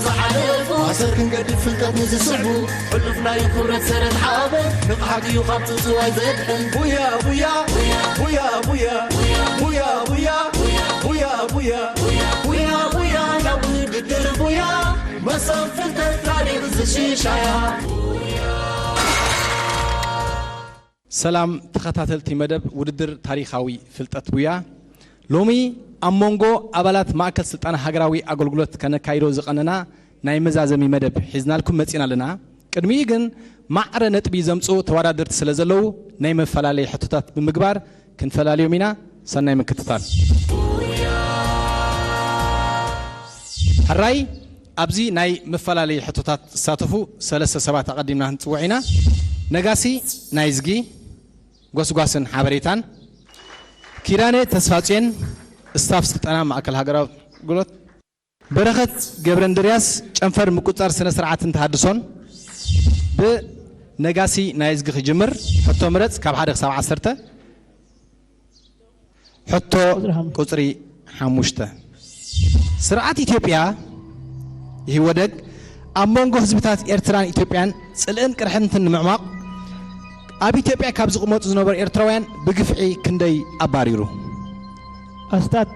ዝሓለፉ ኣሰር ክንገድፍ ፍልጠት ንዝስዕቡ ሕሉፍ ናይ ክብረት ሰረት ሓበን ንቕሓት እዩ ካብ ጽጽዋይ ዘድሕን። ቡያ ቡያ ቡያ ቡያ ቡያ ቡያ ቡያ ቡያ ቡያ ቡያ ቡያ ናብ ውድድር ቡያ መሶብ ፍልጠት ታሪኽ ዝሽሻያ። ሰላም ተኸታተልቲ መደብ ውድድር ታሪኻዊ ፍልጠት ቡያ። ሎሚ ኣብ መንጎ ኣባላት ማእከል ስልጠና ሃገራዊ ኣገልግሎት ከነካይዶ ዝቐነና ናይ መዛዘሚ መደብ ሒዝናልኩም መጺና ኣለና። ቅድሚኡ ግን ማዕረ ነጥቢ ዘምጽኡ ተወዳደርቲ ስለ ዘለዉ ናይ መፈላለዪ ሕቶታት ብምግባር ክንፈላልዮም ኢና። ሰናይ ምክትታል። ሕራይ ኣብዚ ናይ መፈላለዪ ሕቶታት ዝሳተፉ ሰለስተ ሰባት ኣቐዲምና ክንጽውዕ ኢና። ነጋሲ ናይዝጊ ጎስጓስን ሓበሬታን፣ ኪዳነ ተስፋጽዮን ስታፍ ስልጠና ማእከል ሃገራዊ ኣገልግሎት፣ በረኸት ገብረእንድርያስ ጨንፈር ምቁጽጻር ስነ ስርዓትን ተሃድሶን። ብነጋሲ ናይዝጊ ክጅምር። ሕቶ ምረጽ ካብ ሓደ ክሳብ ዓሰርተ። ሕቶ ቁጽሪ ሓሙሽተ። ቁጽሪ ሓሙሽተ። ስርዓት ኢትዮጵያ ኢህወደግ ኣብ መንጎ ህዝብታት ኤርትራን ኢትዮጵያን ጽልእን ቅርሕንትን ንምዕማቕ ኣብ ኢትዮጵያ ካብ ዝቕመጡ ዝነበሩ ኤርትራውያን ብግፍዒ ክንደይ ኣባሪሩ? ኣስታት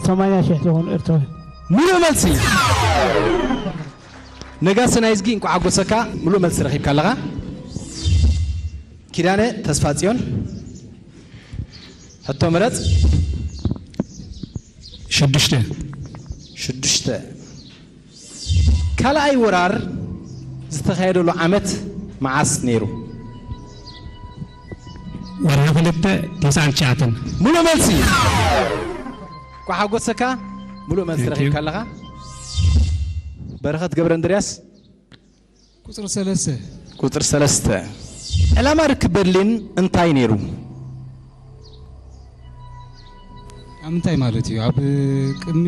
ሰማንያ ሽሕ ዝኾኑ ኤርትራውያን። ምሉእ መልሲ። ነጋሲ ናይዝጊ እንቋዕ ሓጎሰካ፣ ምሉእ መልሲ ረኺብካ ኣለኻ። ኪዳነ ተስፋጽዮን ሕቶ ምረጽ። ሽዱሽተ። ሽዱሽተ። ካልኣይ ወራር ዝተኻየደሉ ዓመት መዓስ ነይሩ? ወርሒ ክልተ ተስዓን ትሽዓተን። ሙሉእ መልሲ። ኳ ሓጎሰካ። ሙሉእ መልሲ Thank you። ረኺብካ ኣለኻ። በረኸት ገብረ እንድርያስ። ቁፅሪ ሰለስተ። ቁፅሪ ሰለስተ። ዕላማ ርክብ በርሊን እንታይ ነይሩ? ኣብ ምንታይ ማለት እዩ? ኣብ ቅድሚ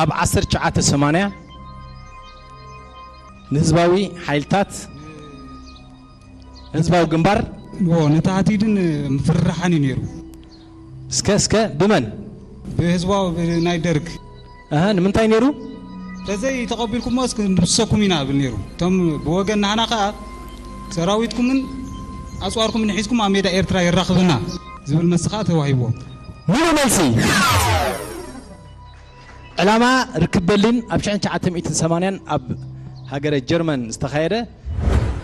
ኣብ ዓሰርተ ትሽዓተ ሰማንያ ንህዝባዊ ሓይልታት ህዝባዊ ግንባር ዎ ንታህዲድን ምፍርራሓን እዩ ነይሩ። እስከ እስከ ብመን? ብህዝባዊ ናይ ደርግ። ኣሃ ንምንታይ ነይሩ? ተዘይ ተቐቢልኩሞ እስኪ ንድምስሰኩም ኢና እብል ነይሩ። እቶም ብወገን ናህና ከኣ ሰራዊትኩምን ኣጽዋርኩምን ሒዝኩም ኣብ ሜዳ ኤርትራ የራኽብና ዝብል መልሲ ከኣ ተዋሂብዎም። ሙሉ መልሲ። ዕላማ ርክብ በርሊን ኣብ ሽሕን ትሽዓተ ሚእትን ሰማንያን ኣብ ሃገረ ጀርመን ዝተኻየደ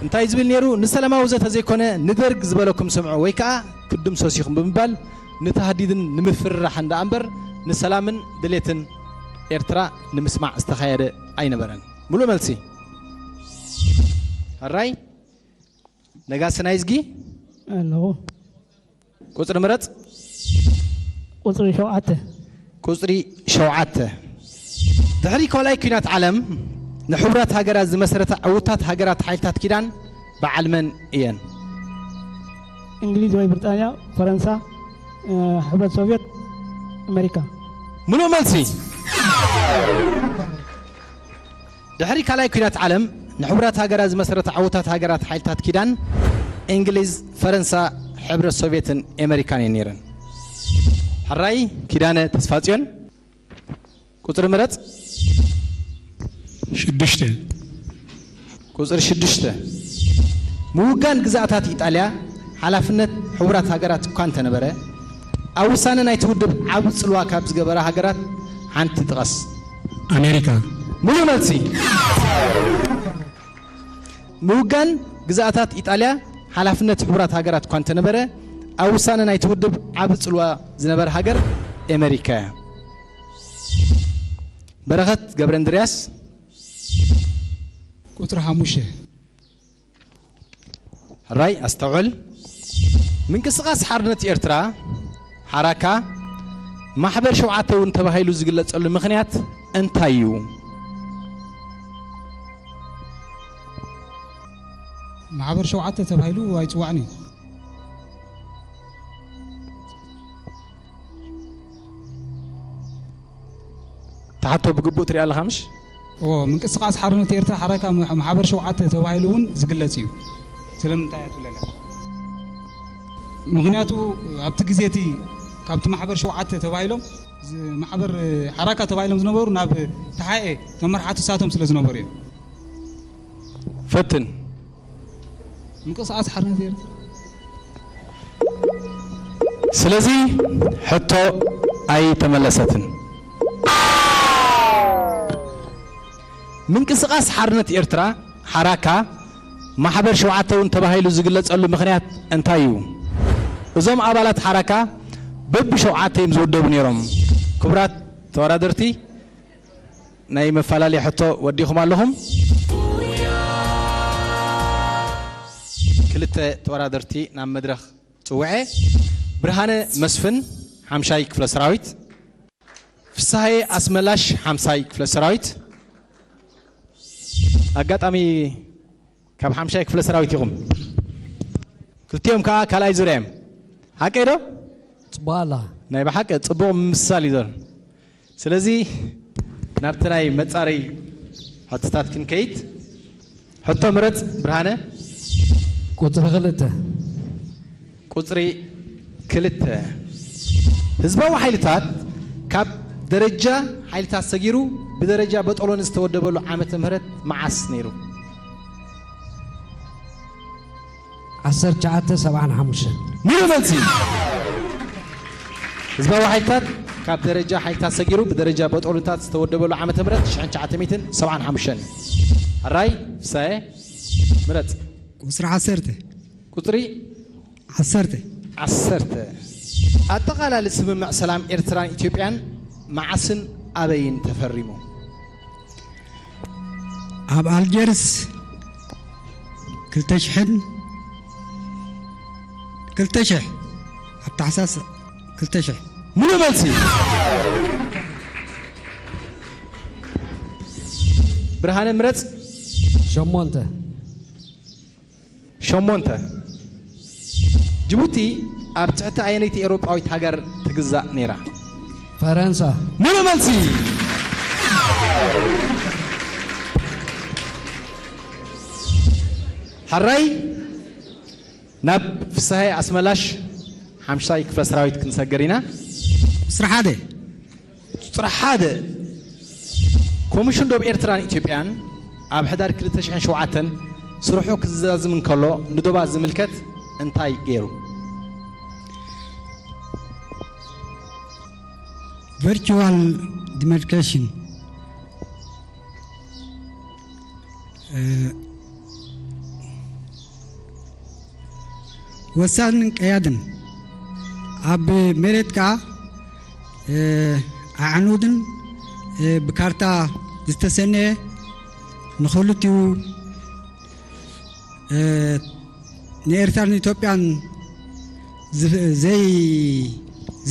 እንታይ ዝብል ነይሩ? ንሰላማዊ ዘተ ዘይኮነ ንደርግ ዝበለኩም ስምዑ ወይ ከኣ ክትድምሰሱ ኢኹም ብምባል ንታህዲድን ንምፍርራሕን ደኣ እምበር ንሰላምን ድሌትን ኤርትራ ንምስማዕ ዝተኻየደ ኣይነበረን። ሙሉእ መልሲ። ሕራይ ነጋሲ ናይዝጊ ኣለኹ። ቁጽሪ ምረጽ። ቁጽሪ ሸውዓተ። ቁጽሪ ሸውዓተ። ድሕሪ ካልኣይ ኲናት ዓለም ንሕቡራት ሃገራት ዝመሰረታ ዕዉታት ሃገራት ሓይልታት ኪዳን በዓል መን እየን? እንግሊዝ ወይ ብሪጣንያ፣ ፈረንሳ፣ እ፣ ሕብረት ሶቭየት፣ ኣሜሪካ። ሙሉእ መልሲ። ድሕሪ ካልኣይ ኲናት ዓለም ንሕቡራት ሃገራት ዝመሰረታ ዕዉታት ሃገራት ሓይልታት ኪዳን እንግሊዝ፣ ፈረንሳ፣ ሕብረት ሶቭየትን ኣሜሪካን እየን ነይረን። ሕራይ ኪዳነ ተስፋጽዮን ቁጽሪ ምረጽ። ሽዱሽተ። ቁጽሪ ሽዱሽተ። ምውጋን ግዝኣታት ኢጣልያ ሓላፍነት ሕቡራት ሃገራት እኳ እንተነበረ ኣብ ውሳነ ናይቲ ውድብ ዓቢ ጽልዋ ካብ ዝገበራ ሃገራት ሓንቲ ጥቐስ። ኣሜሪካ። ሙሉእ መልሲ። ምውጋን ግዝኣታት ኢጣልያ ሓላፍነት ሕቡራት ሃገራት እኳ እንተነበረ ኣብ ውሳነ ናይቲ ውድብ ዓቢ ጽልዋ ዝነበረ ሃገር ኣሜሪካ እያ። በረኸት ገብረ እንድርያስ። ቁፅሪ ሓሙሽተ። ሕራይ ኣስተውዕል። ምንቅስቓስ ሓርነት ኤርትራ ሓራካ ማሕበር ሸውዓተ እውን ተባሂሉ ዝግለጸሉ ምኽንያት እንታይ እዩ? ማሕበር ሸውዓተ ተባሂሉ ኣይፅዋዕን እዩ። ተሓቶ ብግቡእ ትሪኣ ኣለኻ ምሽ? እዎ ምንቅስቃስ ሓርነት ኤርትራ ሓራካ ማሕበር ሸውዓተ ተባሂሉ እውን ዝግለጽ እዩ። ስለምንታይ እያ ትብለና? ምክንያቱ ኣብቲ ግዜ እቲ ካብቲ ማሕበር ሸውዓተ ተባሂሎም ማሕበር ሓራካ ተባሂሎም ዝነበሩ ናብ ተሓኤ ተመርሓቲ እሳቶም ስለ ዝነበሩ እዮም። ፈትን ምንቅስቃስ ሓርነት ኤርትራ ስለዚ ሕቶ ኣይተመለሰትን። ምንቅስቃስ ሓርነት ኤርትራ ሓራካ ማሕበር ሸውዓተ እውን ተባሂሉ ዝግለጸሉ ምኽንያት እንታይ እዩ? እዞም ኣባላት ሓራካ በቢ ሸውዓተ እዮም ዝውደቡ ነይሮም። ክቡራት ተወዳደርቲ ናይ መፈላለይ ሕቶ ወዲኹም ኣለኹም። ክልተ ተወዳደርቲ ናብ መድረኽ ጽውዐ። ብርሃነ መስፍን ሓምሻይ ክፍለ ሰራዊት፣ ፍስሃየ ኣስመላሽ ሓምሳይ ክፍለ ሰራዊት። ኣጋጣሚ ካብ ሓምሻይ ክፍለ ሰራዊት ኢኹም። ክልቲኦም ከዓ ካልኣይ ዙርያ እዮም። ሓቀይ ዶ? ጽቡቕ ኣላ። ናይ ብሓቂ ጽቡቕ ምምስሳል እዩ ዘሎ። ስለዚ ናብቲ ናይ መጻረይ ሕቶታት ክንከይድ። ሕቶ ምረጽ ብርሃነ። ቁጽሪ ክልተ። ቁጽሪ ክልተ። ህዝባዊ ሓይልታት ካብ ደረጃ ሓይልታት ሰጊሩ ብደረጃ በጦሎኒ ዝተወደበሉ ዓመተ ምህረት መዓስ ነይሩ? ዓሰርተ ትሽዓተ ሰብዓን ሓሙሽተን። ምሉእ መልሲ። ህዝባዊ ሓይልታት ካብ ደረጃ ሓይልታት ሰጊሩ ብደረጃ በጦሎኒታት ዝተወደበሉ ዓመተ ምህረት ሽሕን ትሽዓተ ሚእትን ሰብዓን ሓሙሽተን። ኣራይ ፍሳየ ምረጽ። ቁጽሪ ዓሰርተ። ቁጽሪ ዓሰርተ። ዓሰርተ። ኣጠቓላሊ ስምምዕ ሰላም ኤርትራን ኢትዮጵያን መዓስን ኣበይን ተፈሪሙ? ኣብ ኣልጀርስ ክልተ ሽሕን ክልተ ሽሕ ኣብ ታሕሳስ ክልተ ሽሕ። ምሉእ መልሲ። ብርሃነ ምረጽ። ሸሞንተ። ሸሞንተ። ጅቡቲ ኣብ ትሕቲ ኣየነይቲ ኤውሮጳዊት ሃገር ትግዛእ ነይራ? ፈረንሳ። ምሉእ መልሲ። ሕራይ ናብ ፍስሃየ ኣስመላሽ ሓምሻይ ክፍለ ሰራዊት ክንሰግር ኢና። ቁጽሪ ሓደ። ቁጽሪ ሓደ። ኮሚሽን ዶብ ኤርትራን ኢትዮጵያን ኣብ ሕዳር ክልተ ሽሕን ሸውዓተን ስርሑ ክዛዝም እንከሎ ንዶባት ዝምልከት እንታይ ገይሩ? ቨርቹዋል ዲማርኬሽን ወሳንን ቀያድን ኣብ መሬት ከኣ ኣዕኑድን ብካርታ ዝተሰነየ ንክልቲኡ ንኤርትራን ኢትዮጵያን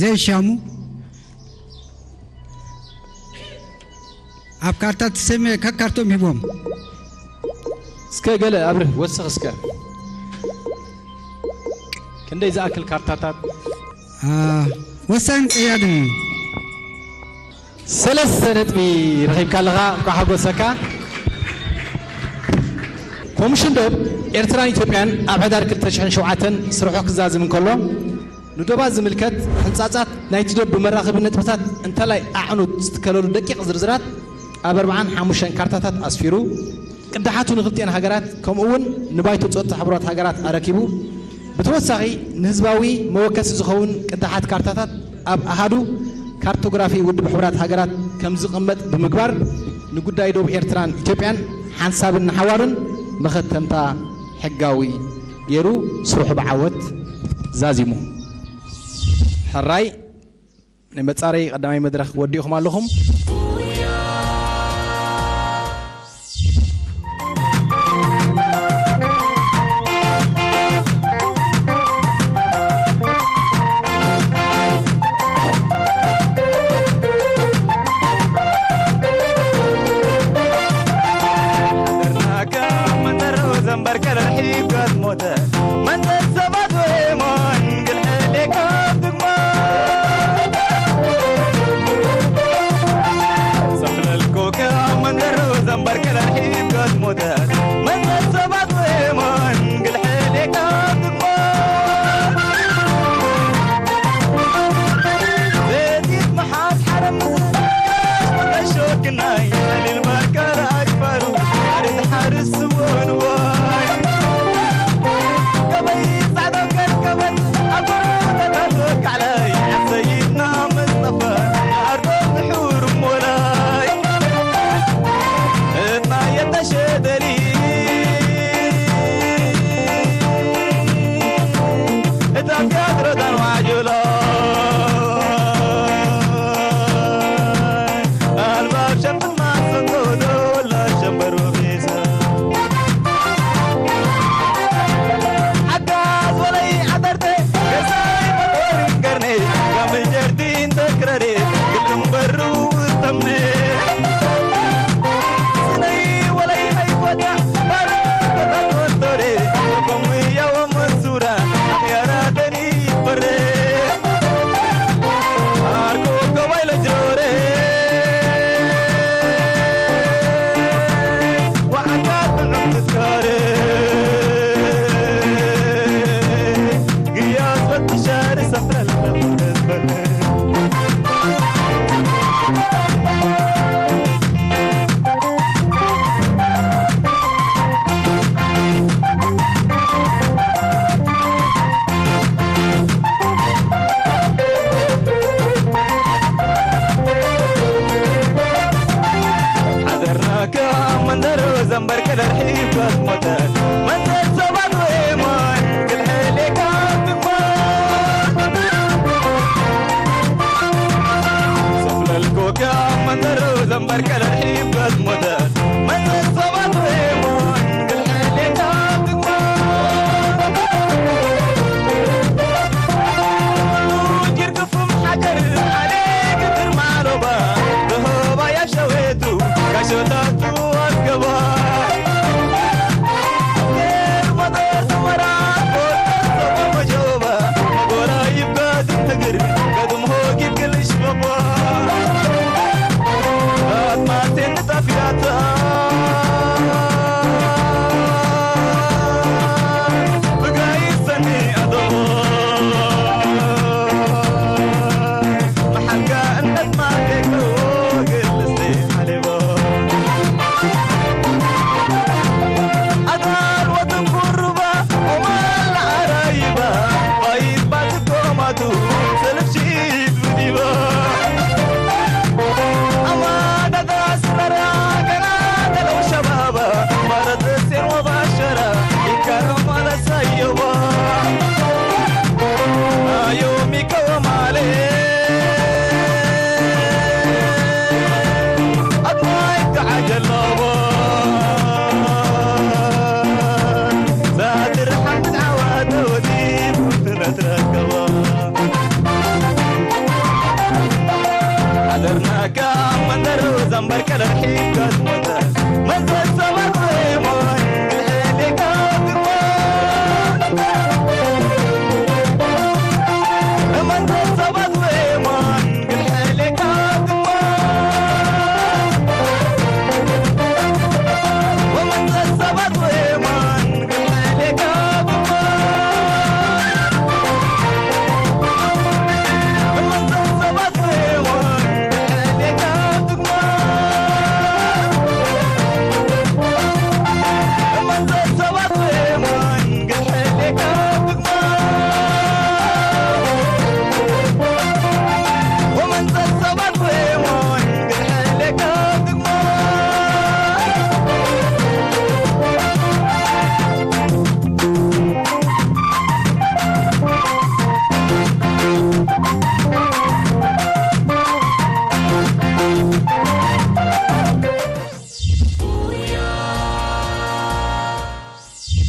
ዘይሻሙ ኣብ ካርታ ተሰመ ከካርቶም ሂቦም። እስከ ገለ ኣብርህ ወስኽ እስከ ክንደይ ዝኣክል ካርታታት ወሳን ቀያድን ሰለስተ ነጥቢ ረኺብካ ኣለኻ። እንኳዕ ሓጎሰካ። ኮሚሽን ዶብ ኤርትራን ኢትዮጵያን ኣብ ሕዳር ክልተ ሽሕን ሸውዓተን ስርሑ ክዛዝም እንከሎ ንዶባት ዝምልከት ሕንጻጻት ናይቲ ዶብ ብመራኸቢ ነጥብታት እንተላይ ኣዕኑድ ዝትከለሉ ደቂቕ ዝርዝራት ኣብ ኣርብዓን ሓሙሽተን ካርታታት ኣስፊሩ ቅዳሓቱ ንክልቲኤን ሃገራት ከምኡ እውን ንባይቶ ጸጥታ ሕቡራት ሃገራት ኣረኪቡ ብተወሳኺ ንህዝባዊ መወከሲ ዝኸውን ቅዳሓት ካርታታት ኣብ ኣሃዱ ካርቶግራፊ ውድብ ሕቡራት ሃገራት ከም ዝቕመጥ ብምግባር ንጉዳይ ዶብ ኤርትራን ኢትዮጵያን ሓንሳብን ንሓዋሩን መኸተምታ ሕጋዊ ገይሩ ስርሑ ብዓወት ዛዚሙ። ሕራይ ናይ መጻረይ ቀዳማይ መድረኽ ወዲእኹም ኣለኹም። ግናይ ሓሊል ማካል ኣጅፋሩ ሓርስ ሓርስ ስወንዋይ ከበይ ጻዕዶ ከርከበይ ኣፈሩ ተታቶ ካዕላይ ሰይድና መስጠፋ ኣርዶ ዝሑር ሞላይ እትና የተሸደሊ እታ ቲያትሮ ዳን ዋዕጆሎ ኣልባብ ሸፍና ሰንጎዶ ላሸንበሩ ቢሰ ሓጋዝ ወለይ ዓተርተ ገዛይ መጦርን ገርኔ ከምጀርቲ እንተክረሬ ግልም በሩ ተምኔ ስነይ ወለይ ኣይኮዳ ባር ተፈቶሬ ከምያወ መንሱራ ኣኽያራተኒ ይፈሬ ዓዘርናካ መንደሮ ዘንበርከ ደርሒብ ከትሞተ መንዘር ሰባት ወየማን ክልሕሌካ ትማ ሰፍለልኮካ መንደሮ ዘንበርከ ደርሒብ ከትሞተ መንዘር ሰባት ወየማን ክልሕሌካ ትማ ጅርግፉም ሓገር ዓሌ ግብር ማሎባ ብሆባ ያሸዌቱ ካሾታቱ ኣስገባ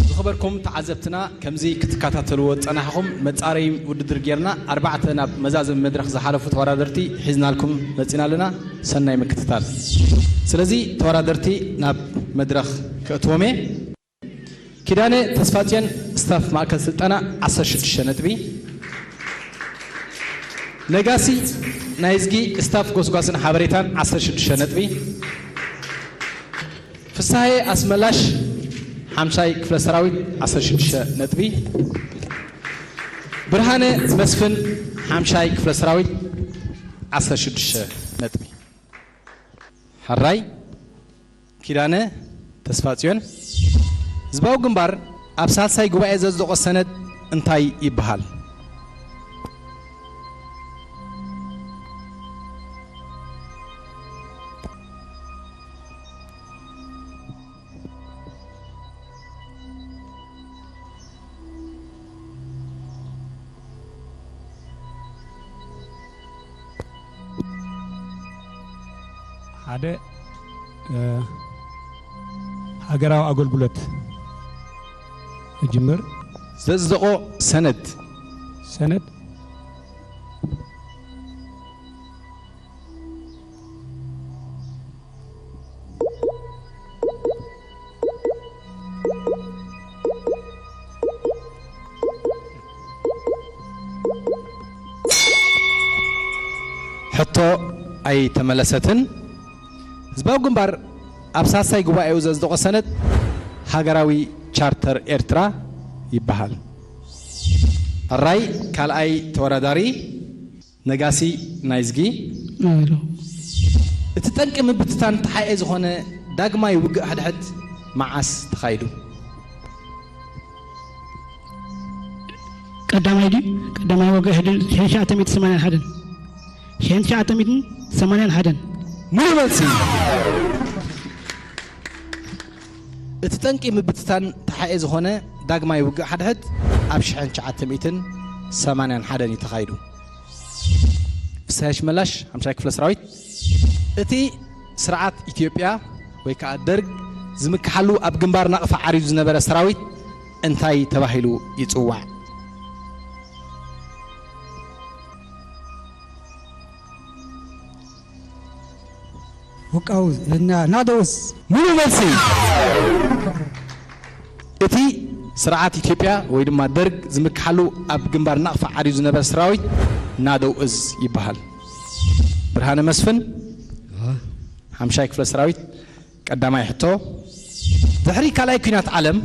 ዝኸበርኩም ተዓዘብትና፣ ከምዚ ክትከታተልዎ ዝጸናሕኹም መጻረዪ ውድድር ጌርና፣ ኣርባዕተ ናብ መዛዘሚ መድረኽ ዝሓለፉ ተወዳደርቲ ሒዝናልኩም መጺና ኣለና። ሰናይ ምክትታል። ስለዚ ተወዳደርቲ ናብ መድረኽ ከእትዎም እየ። ኪዳነ ተስፋጽዮን፣ ስታፍ ማእከል ስልጠና፣ ዓሰርተ ሽዱሽተ ነጥቢ። ነጋሲ ናይዝጊ፣ ስታፍ ጎስጓስን ሓበሬታን፣ ዓሰርተ ሽዱሽተ ነጥቢ። ፍስሃየ ኣስመላሽ፣ ሓምሻይ ክፍለ ሰራዊት፣ ዓሰርተ ሽዱሽተ ነጥቢ። ብርሃነ መስፍን፣ ሓምሻይ ክፍለ ሰራዊት፣ ዓሰርተ ሽዱሽተ ነጥቢ። ሕራይ ኪዳነ ተስፋጽዮን። ህዝባዊ ግንባር ኣብ ሳልሳይ ጉባኤ ዘጽደቖ ሰነድ እንታይ ይበሃል? ሓደ፣ እ፣ ሃገራዊ ኣገልግሎት እጅምር። ዘጽደቖ ሰነድ። ሰነድ። ሕቶ ኣይተመለሰትን። ህዝባዊ ግንባር ኣብ ሳልሳይ ጉባኤኡ ዘጽደቖ ሰነድ ሃገራዊ ቻርተር ኤርትራ ይበሃል። ሕራይ ካልኣይ ተወዳዳሪ ነጋሲ ናይዝጊ። ኣሎ። እቲ ጠንቂ ምብትታን ተሓኤ ዝኾነ ዳግማይ ውግእ ሕድሕድ መዓስ ተኻይዱ? ቀዳማይ ድዩ? ቀዳማይ ወግእ ሕድሕድ ሽሕን ትሽዓተ ሚእትን ሰማንያን ሓደን። ሽሕን ትሽዓተ ሚእትን ሰማንያን ሓደን። ሙሉ መልሲ። እቲ ጠንቂ ምብትታን ተሓኤ ዝኾነ ዳግማይ ውግእ ሓድሕድ ኣብ ሽሕን ትሽዓተ ሚእትን ሰማንያን ሓደን እዩ ተኻይዱ። ፍስሃ ኣሽመላሽ፣ ሓምሻይ ክፍለ ሰራዊት። እቲ ስርዓት ኢትዮጵያ ወይ ከዓ ደርግ ዝምክሓሉ ኣብ ግንባር ናቕፋ ዓርዩ ዝነበረ ሰራዊት እንታይ ተባሂሉ ይጽዋዕ? ውቃው እና ናደውስ። ሙሉ መልሲ። እቲ ስርዓት ኢትዮጵያ ወይ ድማ ደርግ ዝምክሓሉ ኣብ ግንባር ናቕፋ ዓርዩ ዝነበረ ሰራዊት ናደው እዝ ይበሃል። ብርሃነ መስፍን፣ ሓምሻይ ክፍለ ሰራዊት። ቀዳማይ ሕቶ፣ ድሕሪ ካልኣይ ኲናት ዓለም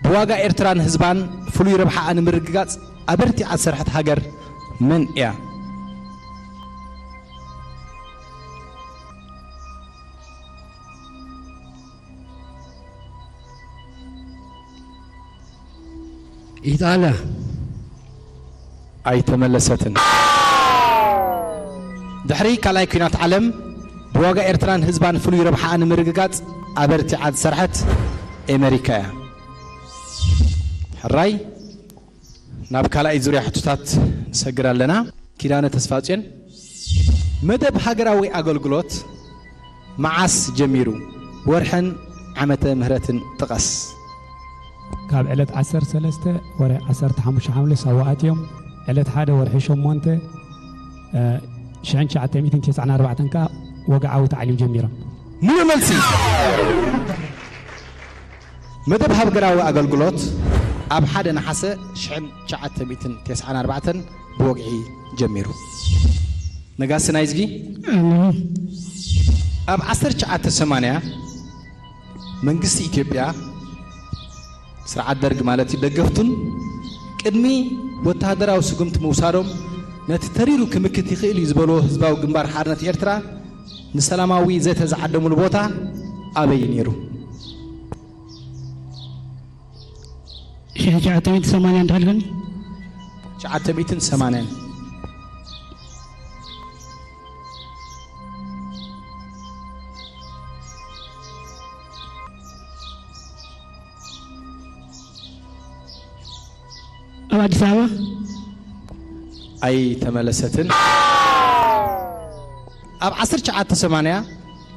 ብዋጋ ኤርትራን ህዝባን ፍሉይ ረብሓኣ ንምርግጋጽ ኣበርቲዓ ዝሰርሐት ሃገር መን እያ? ኢጣልያ። ኣይተመለሰትን። ድሕሪ ካልኣይ ኲናት ዓለም ብዋጋ ኤርትራን ህዝባን ፍሉይ ረብሓኣ ንምርግጋጽ ኣበርቲዓ ዝሰርሐት ኤመሪካ እያ። ሕራይ ናብ ካልኣይ ዙርያ ሕቶታት ንሰግር ኣለና። ኪዳነ ተስፋጽዮን፣ መደብ ሃገራዊ ኣገልግሎት መዓስ ጀሚሩ? ወርሕን ዓመተ ምህረትን ጥቀስ። ካብ ዕለት ዓሰርተ ሰለስተ ወርሒ ዓሰርተ ሓሙሽተ ሓምለ ሳዋ ኣትዮም፣ ዕለት ሓደ ወርሒ ሸሞንተ፣ እ፣ ሽሕን ትሽዓተ ሚእትን ተስዓን ኣርባዕተን ከኣ ወግዓዊ ታዕሊም ጀሚሮም። ሙሉእ መልሲ። መደብ ሃገራዊ ኣገልግሎት ኣብ ሓደ ነሓሰ ሽሕን ትሽዓተ ሚእትን ተስዓን ኣርባዕተን ብወግዒ ጀሚሩ። ነጋሲ ናይዝጊ፣ እም። ኣብ ዓሰርተ ትሽዓተ ሰማንያ መንግስቲ ኢትዮጵያ፣ ስርዓት ደርግ ማለት እዩ፣ ደገፍቱን ቅድሚ ወተሃደራዊ ስጉምቲ ምውሳዶም ነቲ ተሪሩ ክምክት ይኽእል እዩ ዝበልዎ ህዝባዊ ግንባር ሓርነት ኤርትራ ንሰላማዊ ዘተ ዝዓደምሉ ቦታ ኣበይ እዩ ነይሩ? ሽሕ ትሽዓተ ሚእቲ ሰማንያ እንድሕልክኒ? ትሽዓተ ሚእትን ሰማንያን። ኣብ ኣዲስ ኣበባ። ኣይተመለሰትን። ኣብ ዓሰርተ ትሽዓተ ሰማንያ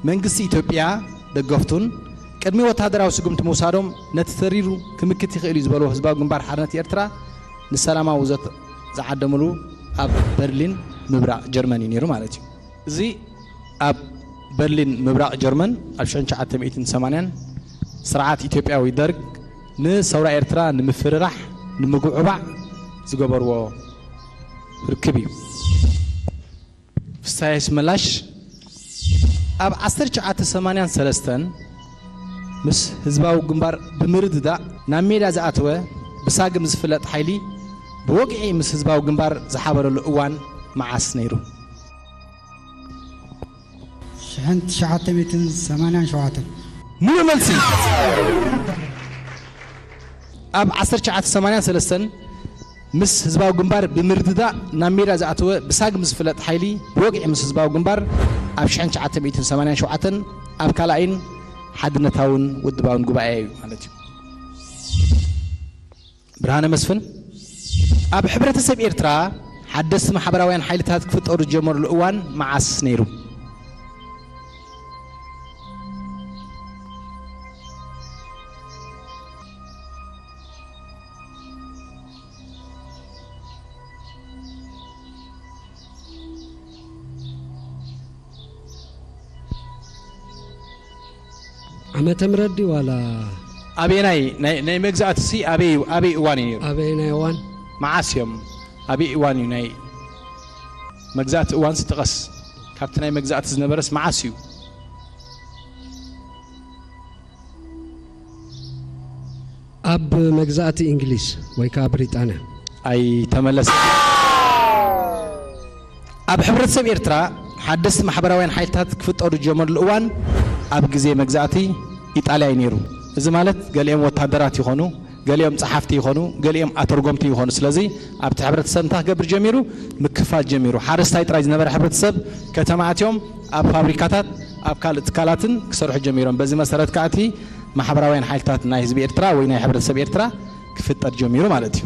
መንግስቲ ኢትዮጵያ ደገፍቱን ቅድሚ ወተሃደራዊ ስጉምቲ ምውሳዶም ነቲ ተሪሩ ክምክት ይኽእል እዩ ዝበልዎ ህዝባዊ ግንባር ሓርነት ኤርትራ ንሰላማዊ ዘተ ዝዓደምሉ ኣብ በርሊን ምብራቕ ጀርመን እዩ ነይሩ ማለት እዩ። እዚ ኣብ በርሊን ምብራቕ ጀርመን ኣብ ሽሕን ትሽዓተ ሚእትን ሰማንያን ስርዓት ኢትዮጵያዊ ደርግ ንሰውራ ኤርትራ ንምፍርራሕ ንምጉዕባዕ ዝገበርዎ ርክብ እዩ። ፍስሃ ኣስመላሽ ኣብ ዓሰርተ ትሽዓተ ሰማንያን ሰለስተን ምስ ህዝባዊ ግንባር ብምርድዳእ ናብ ሜዳ ዝኣተወ ብሳግም ዝፍለጥ ሓይሊ ብወግዒ ምስ ህዝባዊ ግንባር ዝሓበረሉ እዋን መዓስ ነይሩ? ትሽዓተ ሚእትን ሰማንያን ሸውዓተን። ሙሉእ መልሲ። ኣብ ዓሰርተ ትሽዓተ ሰማንያን ሰለስተን ምስ ህዝባዊ ግንባር ብምርድዳእ ናብ ሜዳ ዝኣተወ ብሳግም ዝፍለጥ ሓይሊ ብወግዒ ምስ ህዝባዊ ግንባር ኣብ ሽሕን ትሽዓተ ሚእትን ሰማንያን ሸውዓተን ኣብ ካልኣይን ሓድነታውን ውድባውን ጉባኤ እዩ ማለት እዩ። ብርሃነ መስፍን፣ ኣብ ሕብረተሰብ ኤርትራ ሓደስቲ ማሕበራውያን ሓይልታት ክፍጠሩ ዝጀመሩሉ እዋን መዓስ ነይሩ? ዓመተ ምሕረት ድዩ ዋላ? ኣበየናይ ናይ ናይ መግዛእቲ ሲ ኣበይ ኣበይ እዋን እዩ ነይሩ? ኣበየናይ እዋን? መዓስ እዮም? ኣበይ እዋን እዩ ናይ መግዛእቲ እዋን ሲ ጥቀስ? ካብቲ ናይ መግዛእቲ ዝነበረስ መዓስ እዩ? ኣብ መግዛእቲ እንግሊዝ ወይ ከዓ ብሪጣንያ። ኣይተመለሰ። ኣብ ሕብረተሰብ ኤርትራ ሓደስቲ ማሕበራውያን ሓይልታት ክፍጠሩ ዝጀመሩሉ እዋን ኣብ ግዜ መግዛእቲ ኢጣልያ እዩ ነይሩ። እዚ ማለት ገሊኦም ወታደራት ይኾኑ፣ ገሊኦም ጸሓፍቲ ይኾኑ፣ ገሊኦም ኣተርጎምቲ ይኾኑ። ስለዚ ኣብቲ ሕብረተሰብ እንታይ ክገብር ጀሚሩ? ምክፋል ጀሚሩ። ሓረስታይ ጥራይ ዝነበረ ሕብረተሰብ ከተማ ኣትዮም ኣብ ፋብሪካታት ኣብ ካልእ ትካላትን ክሰርሑ ጀሚሮም። በዚ መሰረት ከኣ እቲ ማሕበራውያን ሓይልታት ናይ ህዝቢ ኤርትራ ወይ ናይ ሕብረተሰብ ኤርትራ ክፍጠር ጀሚሩ ማለት እዩ።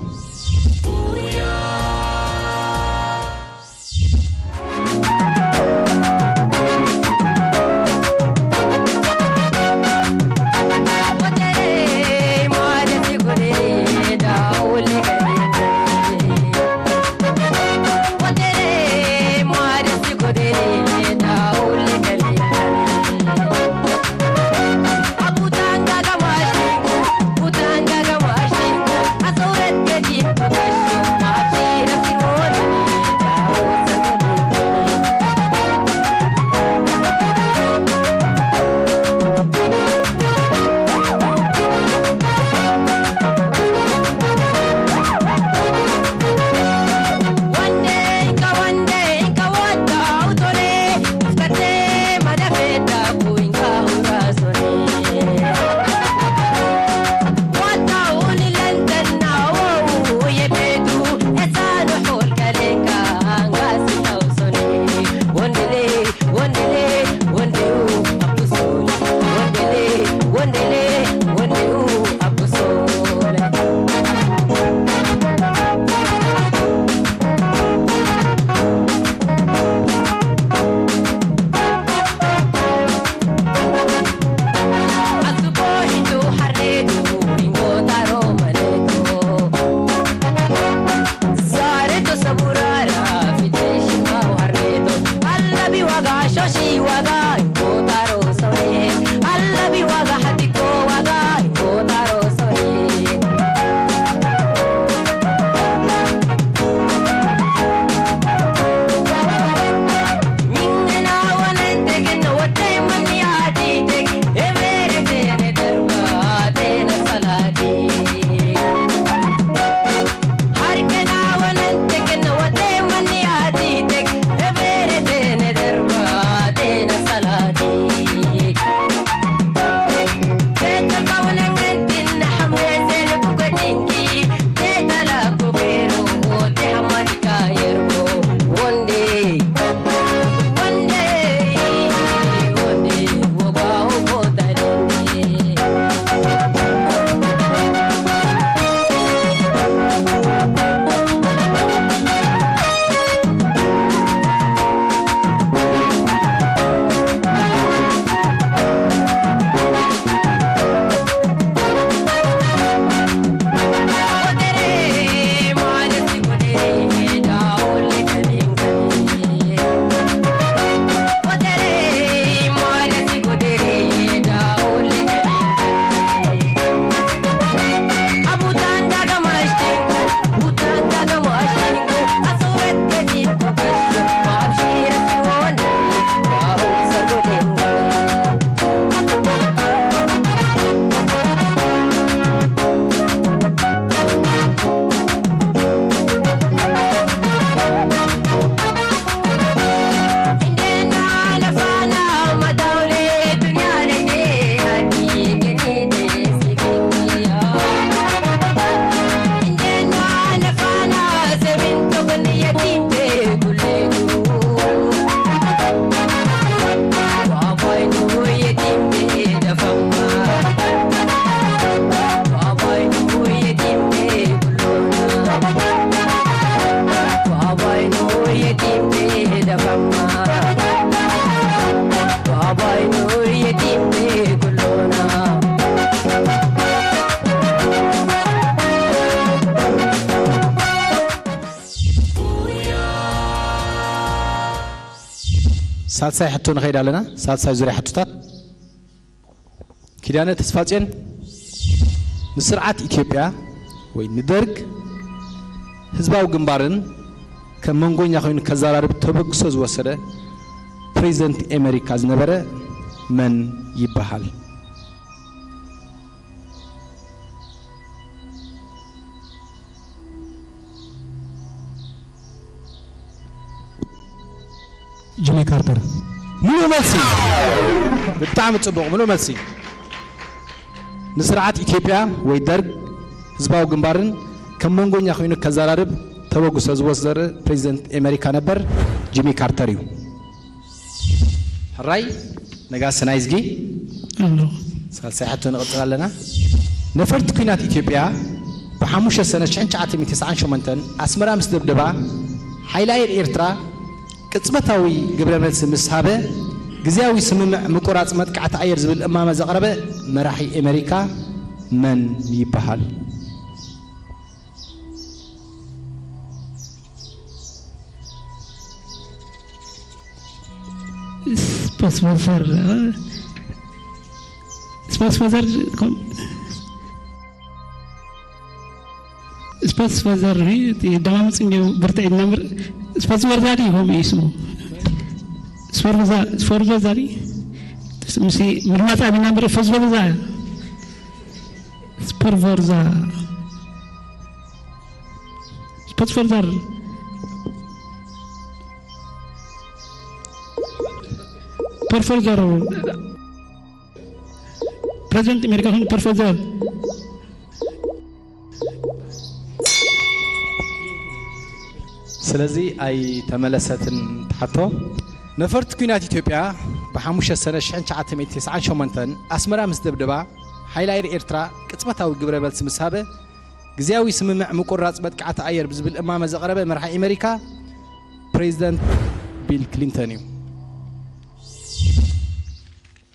ሳልሳይ ሕቶ ንኸይድ ኣለና። ሳልሳይ ዙርያ ሕቶታት። ኪዳነ ተስፋጽዮን፣ ንስርዓት ኢትዮጵያ ወይ ንደርግ ህዝባዊ ግንባርን ከም መንጎኛ ኮይኑ ከዘራርብ ተበግሶ ዝወሰደ ፕሬዚደንት ኣሜሪካ ዝነበረ መን ይበሃል? ጂሚ ካርተር። ምሉእ መልሲ። ብጣዕሚ ጽቡቕ፣ ምሉእ መልሲ። ንስርዓት ኢትዮጵያ ወይ ደርግ ህዝባዊ ግንባርን ከም መንጎኛ ኮይኑ ከዘራርብ ተበግሶ ዝወሰደ ፕሬዚደንት ኣሜሪካ ነበር ጂሚ ካርተር እዩ። ሕራይ ነጋሲ ናይዝጊ። ኣሎ። ሳልሳይ ሕቶ ንቕጽል ኣለና። ነፈርቲ ኲናት ኢትዮጵያ ብሓሙሽተ ሰነ ሽሕን ትሽዓተ ሚእትን ተስዓን ሸሞንተን ኣስመራ ምስ ደብደባ፣ ሓይሊ ኣየር ኤርትራ ቅጽበታዊ ግብረ መልሲ ምስ ሃበ፣ ግዝያዊ ስምምዕ ምቁራጽ መጥቃዕቲ ኣየር ዝብል እማመ ዘቕረበ መራሒ ኣሜሪካ መን ይበሃል? ስፖስፎሰር ስፖስፎሰር ስፖስፎዘር ደማምፅ እንዲሁ ብርትዒ ነምር ስፖስፎርዛ ድዩ ከምኡ እዩ ስሙ? ስፖርዛ ድዩ? ምስ ምድማፅ ኣቢና እምበር ስፖስፎርዛ ስፖርፎርዛ ስፖስፎርዘር ፐርፎርዘር ፕሬዚደንት ኣሜሪካ ኮይኑ ፐርፎርዘር ስለዚ ኣይተመለሰትን ትሓቶ። ነፈርቲ ኲናት ኢትዮጵያ ብሓሙሽተ ሰነ ሽሕን ትሽዓተ ሚእትን ተስዓን ሸሞንተን ኣስመራ ምስ ደብደባ፣ ሓይሊ ኣየር ኤርትራ ቅጽበታዊ ግብረ መልሲ ምስ ሃበ፣ ግዝያዊ ስምምዕ ምቁርራጽ መጥቃዕቲ ኣየር ብዝብል እማመ ዘቕረበ መራሒ ኣሜሪካ ፕሬዚደንት ቢል ክሊንተን እዩ።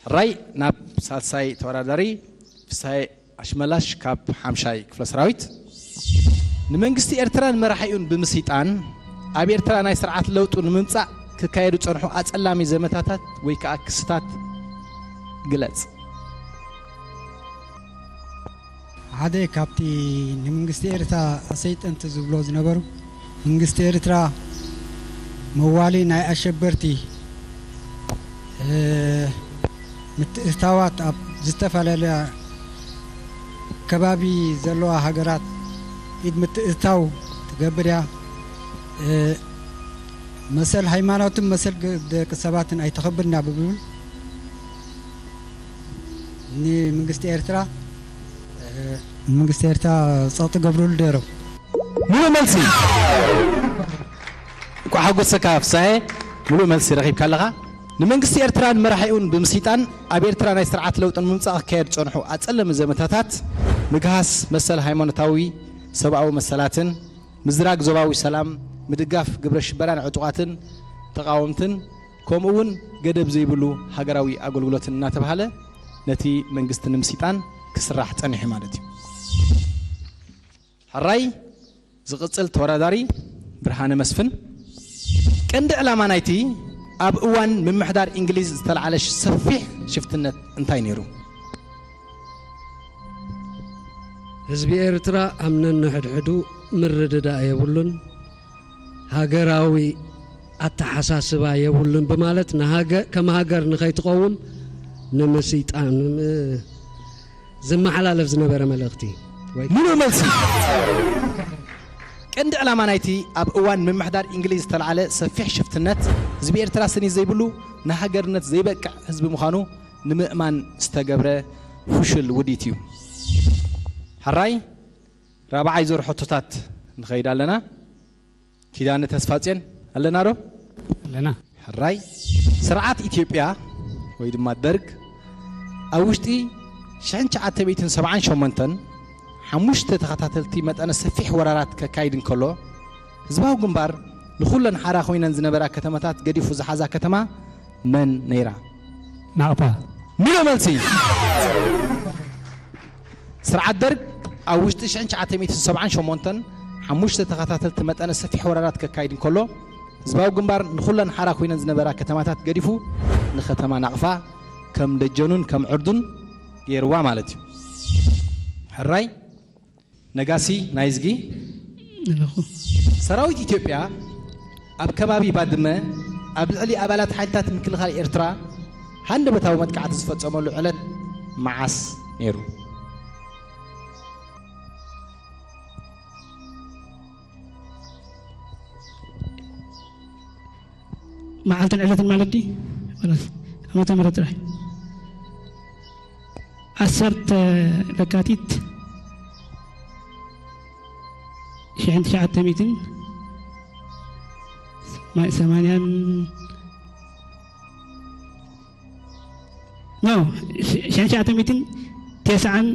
ሕራይ ናብ ሳልሳይ ተወዳዳሪ ፍስሃየ ኣሽመላሽ ካብ ሓምሻይ ክፍለ ሰራዊት። ንመንግስቲ ኤርትራን መራሒኡን ብምስይጣን ኣብ ኤርትራ ናይ ስርዓት ለውጢ ንምምጻእ ክካየዱ ዝጸንሑ ኣጸላሚ ዘመታታት ወይ ከኣ ክስታት ግለጽ። ሓደ ካብቲ ንመንግስቲ ኤርትራ ኣሰይጠንቲ ዝብሎ ዝነበሩ መንግስቲ ኤርትራ መዋሊ ናይ ኣሸበርቲ ምትእትታዋት ኣብ ዝተፈላለያ ከባቢ ዘለዋ ሃገራት ኢድ ምትእትታው ትገብር እያ። መሰል ሃይማኖትን መሰል ደቂ ሰባትን ኣይተኸብርን እያ ብብል ንመንግስቲ ኤርትራ ንመንግስቲ ኤርትራ ጸቕጢ ገብርሉ ደይሮም። ሙሉእ መልሲ። እንኳዕ ሓጎሰካ ፍሳሄ፣ ሙሉእ መልሲ ረኺብካ ኣለኻ። ንመንግስቲ ኤርትራን መራሒኡን ብምስይጣን ኣብ ኤርትራ ናይ ስርዓት ለውጢ ንምምጻእ ክካየድ ዝጸንሑ ኣጸለሚ ዘመታታት ምግሃስ መሰል ሃይማኖታዊ ሰብኣዊ መሰላትን ምዝራግ ዞባዊ ሰላም፣ ምድጋፍ ግብረ ሽበራን ዕጡቓትን ተቓወምትን ከምኡ እውን ገደብ ዘይብሉ ሃገራዊ ኣገልግሎትን እናተብሃለ ነቲ መንግስቲ ንምስይጣን ክስራሕ ጸኒሑ ማለት እዩ። ሕራይ ዝቕጽል ተወዳዳሪ ብርሃነ መስፍን። ቀንዲ ዕላማ ናይቲ ኣብ እዋን ምምሕዳር እንግሊዝ ዝተለዓለ ሰፊሕ ሽፍትነት እንታይ ነይሩ? ህዝቢ ኤርትራ ኣብ ነንሕድሕዱ ምርድዳእ የብሉን፣ ሃገራዊ ኣተሓሳስባ የብሉን ብማለት ንሃገ- ከም ሃገር ንኸይትቐውም ንምስይጣን ም- ዝመሓላለፍ ዝነበረ መልእኽቲ ወይ ሙሉእ መልሲ። ቀንዲ ዕላማ ናይቲ ኣብ እዋን ምምሕዳር እንግሊዝ ዝተለዓለ ሰፊሕ ሽፍትነት ህዝቢ ኤርትራ ስኒት ዘይብሉ ንሃገርነት ዘይበቅዕ ህዝቢ ምዃኑ ንምእማን ዝተገብረ ፍሹል ውዲት እዩ። ሕራይ ራብዓይ ዙር ሕቶታት ንኸይድ ኣለና። ኪዳነ ተስፋጽዮን ኣለና ዶ? ኣለና። ሕራይ ስርዓት ኢትዮጵያ ወይ ድማ ደርግ ኣብ ውሽጢ ሽሕን ትሽዓተ ሚእትን ሰብዓን ሸሞንተን ሓሙሽተ ተኸታተልቲ መጠነ ሰፊሕ ወራራት ከካይድ እንከሎ ህዝባዊ ግንባር ንኹለን ሓራ ኮይነን ዝነበራ ከተማታት ገዲፉ ዝሓዛ ከተማ መን ነይራ? ናቕፋ። ሙሉእ መልሲ። ስርዓት ደርግ ኣብ ውሽጢ ሽሕን ትሽዓተ ሚእትን ሰብዓን ሸሞንተን ሓሙሽተ ተኸታተልቲ መጠነ ሰፊሕ ወራራት ከካይድ እንከሎ ህዝባዊ ግንባር ንኹለን ሓራ ኮይነን ዝነበራ ከተማታት ገዲፉ ንከተማ ናቕፋ ከም ደጀኑን ከም ዕርዱን ገይርዋ ማለት እዩ። ሕራይ ነጋሲ ናይዝጊ ኣለኹ። ሰራዊት ኢትዮጵያ ኣብ ከባቢ ባድመ ኣብ ልዕሊ ኣባላት ሓይልታት ምክልኻል ኤርትራ ሃንደበታዊ መጥቃዕቲ ዝፈጸመሉ ዕለት መዓስ ነይሩ? መዓልትን ዕለትን ማለት ድዩ? ወላስ ዓመተ ምህረት ጥራይ? ዓሰርተ ለካቲት ሽሕን ትሽዓተ ሚእትን ሰማንያን፣ ኖ፣ ሽሕን ትሽዓተ ሚእትን ተስዓን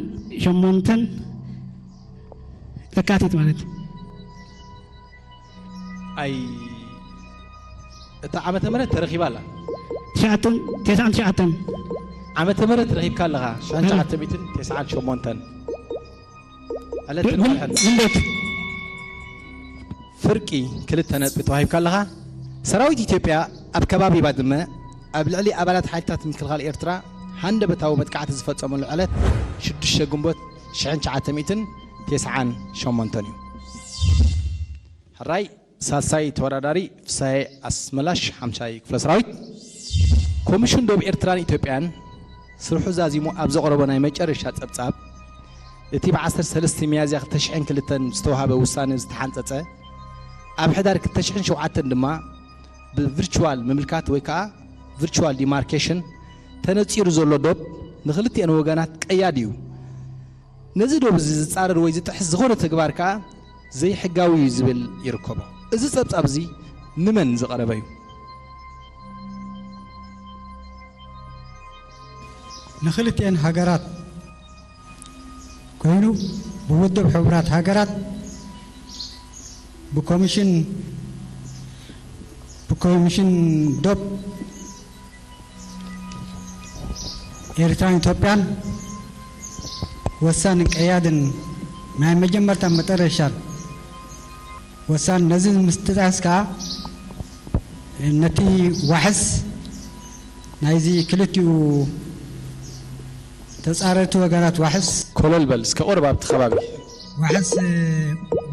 ሸሞንተን ለካቲት ማለት እዩ። ኣይ፣ እታ ዓመተ ምህረት ተረኺባ ኣላ። ትሽዓተን፣ ተስዓን ትሽዓተን። ዓመተ ምህረት ረኺብካ ኣለኻ። ሽሕን ትሽዓተ ሚእትን ተስዓን ሸሞንተን። ዕለትን ምን-፣ ወርሕን። ምን ቤት? ፍርቂ ክልተ ነጥቢ ተዋሂብካ ኣለኻ። ሰራዊት ኢትዮጵያ ኣብ ከባቢ ባድመ ኣብ ልዕሊ ኣባላት ሓይልታት ምክልኻል ኤርትራ ሃንደበታዊ መጥቃዕቲ ዝፈጸመሉ ዕለት ሽዱሽተ ግንቦት ሽሕን ትሽዓተ ሚእትን ተስዓን ሸሞንተን እዩ። ሕራይ ሳልሳይ ተወዳዳሪ ፍሳሄ ኣስመላሽ ሓምሻይ ክፍለ ሰራዊት። ኮሚሽን ዶብ ኤርትራን ኢትዮጵያን ስርሑ ዛዚሙ ኣብ ዘቕረቦ ናይ መጨረሻ ጸብጻብ፣ እቲ ብ ዓሰርተ ሰለስተ ሚያዝያ ክልተ ሽሕን ክልተን ዝተዋህበ ውሳነ ዝተሓንጸጸ፣ ኣብ ሕዳር ክልተ ሽሕን ሸውዓተን ድማ ብቪርቹዋል ምምልካት ወይ ከኣ ቪርቹዋል ዲማርኬሽን ተነጺሩ ዘሎ ዶብ ንኽልቲኤን ወገናት ቀያዲ እዩ። ነዚ ዶብ እዚ ዝጻረር ወይ ዝጥሕስ ዝኾነ ተግባር ከኣ ዘይሕጋዊ እዩ ዝብል ይርከቦ። እዚ ጸብጻብ እዚ ንመን ዝቐረበ እዩ? ንኽልቲኤን ሃገራት ኮይኑ ብውድብ ሕቡራት ሃገራት ብኮሚሽን፣ ብኮሚሽን ዶብ ኤርትራን ኢትዮጵያን ወሳንን ቀያድን ናይ መጀመርታን መጠረሻን ወሳን። ነዚ ምስትጣስ ከኣ ነቲ ዋሕስ ናይዚ ክልቲኡ ተጻረርቲ ወገናት ዋሕስ ኮለል በል እስከ ቁርብ ኣብቲ ከባቢ። ዋሕስ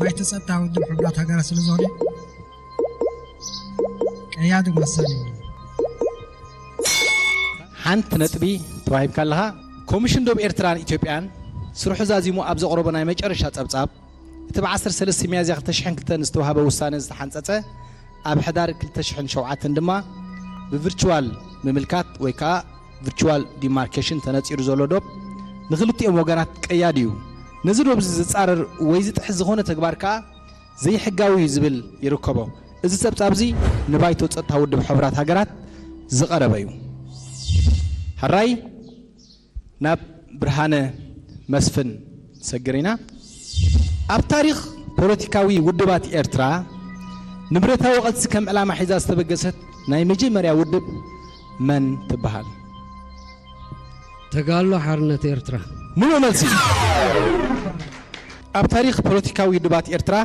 ባይቶ ጸጥታ ውድብ ሕቡራት ሃገራት ስለ ዝኾነ ቀያዲ ወሳኒ እዩ። ሓንቲ ነጥቢ ተዋሂብካ ኣለኻ። ኮሚሽን ዶብ ኤርትራን ኢትዮጵያን ስርሑ ዛዚሙ ኣብ ዘቕረቦ ናይ መጨረሻ ጸብጻብ፣ እቲ ብ ዓሰርተ ሰለስተ ሚያዝያ ክልተ ሽሕን ክልተን ዝተዋህበ ውሳነ ዝተሓንጸጸ፣ ኣብ ሕዳር ክልተ ሽሕን ሸውዓተን ድማ ብቪርቹዋል ምምልካት ወይ ከኣ ቪርቹዋል ዲማርኬሽን ተነጺሩ ዘሎ ዶብ ንኽልቲኦም ወገናት ቀያዲ እዩ። ነዚ ዶብ እዚ ዝጻረር ወይ ዝጥሕስ ዝኾነ ተግባር ከኣ ዘይሕጋዊ እዩ ዝብል ይርከቦ። እዚ ጸብጻብ እዚ ንባይቶ ጸጥታ ውድብ ሕቡራት ሃገራት ዝቐረበ እዩ። ሕራይ ናብ ብርሃነ መስፍን ሰግር ኢና። ኣብ ታሪኽ ፖለቲካዊ ውድባት ኤርትራ ንብረታዊ ቃልሲ ከም ዕላማ ሒዛ ዝተበገሰት ናይ መጀመርያ ውድብ መን ትበሃል? ተጋድሎ ሓርነት ኤርትራ። ምሉእ መልሲ። ኣብ ታሪኽ ፖለቲካዊ ውድባት ኤርትራ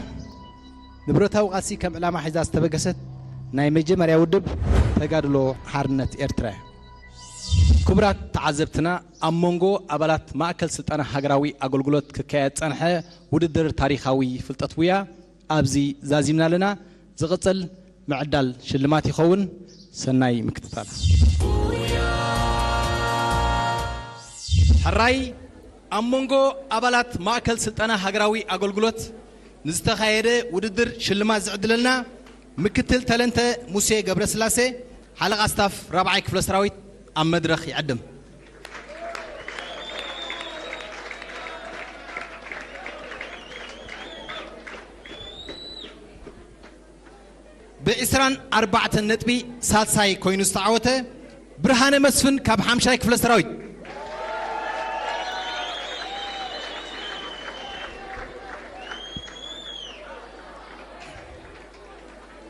ንብረታዊ ቃልሲ ከም ዕላማ ሒዛ ዝተበገሰት ናይ መጀመርያ ውድብ ተጋድሎ ሓርነት ኤርትራ እያ። ክቡራት ተዓዘብትና፣ ኣብ መንጎ ኣባላት ማእከል ስልጠና ሃገራዊ ኣገልግሎት ክካየድ ጸንሐ ውድድር ታሪኻዊ ፍልጠት ጉያ ኣብዚ ዛዚምና ኣለና። ዝቕጽል ምዕዳል ሽልማት ይኸውን። ሰናይ ምክትታል። ሕራይ ኣብ መንጎ ኣባላት ማእከል ስልጠና ሃገራዊ ኣገልግሎት ንዝተኻየደ ውድድር ሽልማት ዝዕድለልና ምክትል ተለንተ ሙሴ ገብረስላሴ፣ ሓለቓ ስታፍ ራብዓይ ክፍለ ሰራዊት ኣብ መድረኽ ይዕድም። ብዕስራን ኣርባዕተን ነጥቢ ሳልሳይ ኮይኑ ዝተዓወተ ብርሃነ መስፍን ካብ ሓምሻይ ክፍለ ሰራዊት።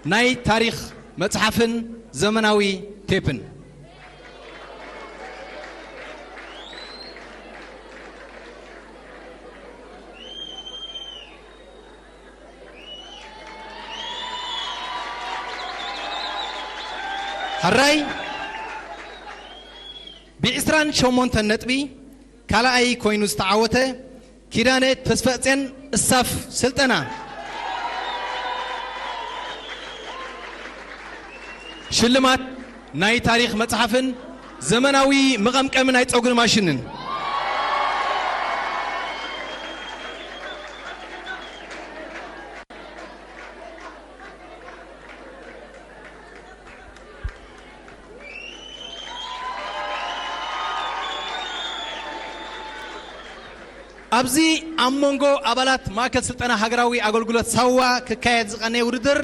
ናይ ታሪኽ መጽሓፍን ዘመናዊ ቴፕን። ሕራይ ብዕስራን ሸሞንተን ነጥቢ ካልኣይ ኮይኑ ዝተዓወተ ኪዳነ ተስፈጽዮን እሳፍ ስልጠና። ሽልማት ናይ ታሪኽ መጽሓፍን ዘመናዊ መቐምቀሚ ናይ ጸጉሪ ማሽንን። ኣብዚ ኣብ መንጎ ኣባላት ማእከል ስልጠና ሃገራዊ ኣገልግሎት ሳዋ ክካየድ ዝቐነየ ውድድር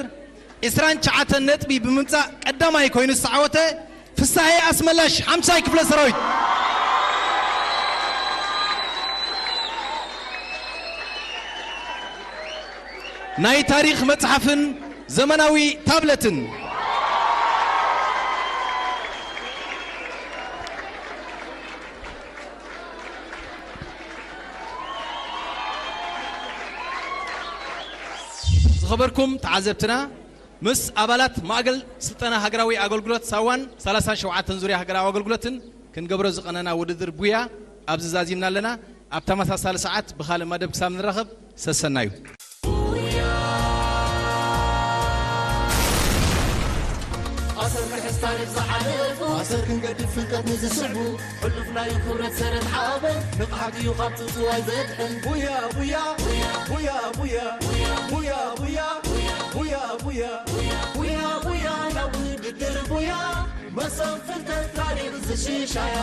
ዕስራን ትሽዓተን ነጥቢ ብምምጻእ ቀዳማይ ኮይኑ ዝተዓወተ ፍሳሄ ኣስመላሽ ሓምሻይ ክፍለ ሰራዊት። ናይ ታሪኽ መጽሓፍን ዘመናዊ ታብለትን። ዝኸበርኩም ተዓዘብትና፣ ምስ ኣባላት ማእገል ስልጠና ሃገራዊ ኣገልግሎት ሳዋን ሰላሳን ሸውዓተን ዙርያ ሃገራዊ ኣገልግሎትን ክንገብሮ ዝቐነና ውድድር ቡያ ኣብዚ ዛዚምና ኣለና። ኣብ ተመሳሳሊ ሰዓት ብኻልእ መደብ ክሳብ ንራኸብ ሰሰናዩ። ኣሰር ክሕዝ ታሪኽ ዝሓለፉ ኣሰር ክንገድፍ ፍልጠት ንዝስዕቡ ሕሉፍ ናይ ክብረት ሰረት ሓበን ንቕሓት እዩ ካብ ጽውጽዋይ ዘድሕን ቡያ ቡያ ቡያ ቡያ ቡያ ቡያ ቡያ ቡያ ቡያ ቡያ ቡያ ናብ ውድድር ቡያ መሰብ ፍልጠት ታሪኽ ዝሽሻያ